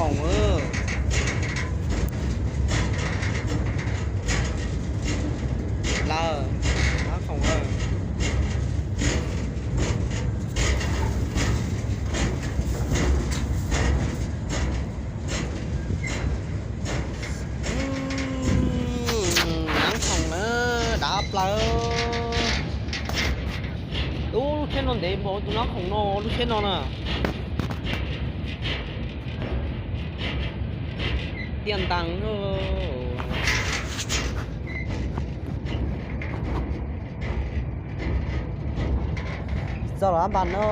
Khoom lawm, nab khoom lawm. Nab khoom na, dav plaws. Ub, lub tsheb no ntev npaum tus nab khoom no, lub tsheb no na. Tiaj ntees. Txog los ab npas no.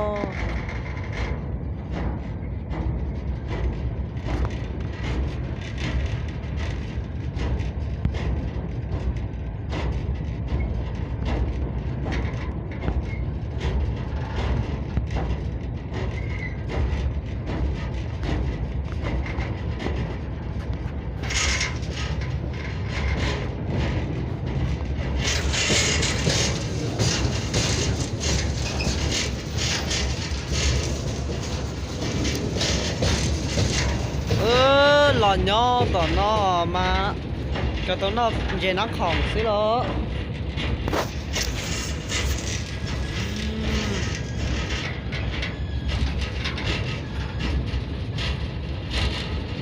Los nyob tom no mas cov tau noj ntses nab khoom xwb los.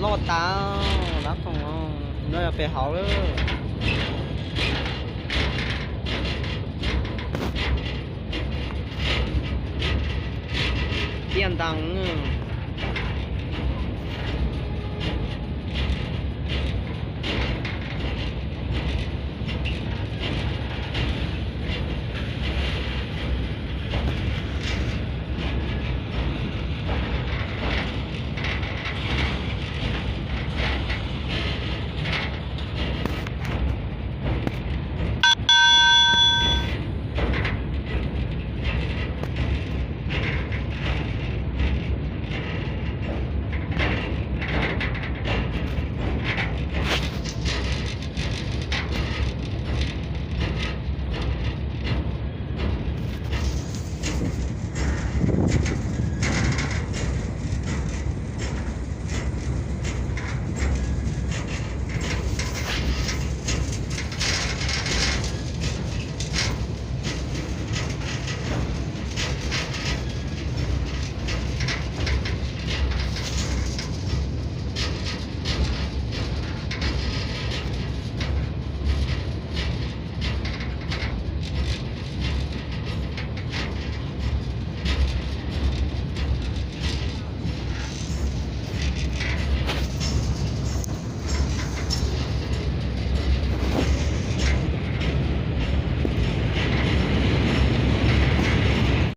Loj tas, nab khoom no yog pem hauv lawm. Tiaj ntees.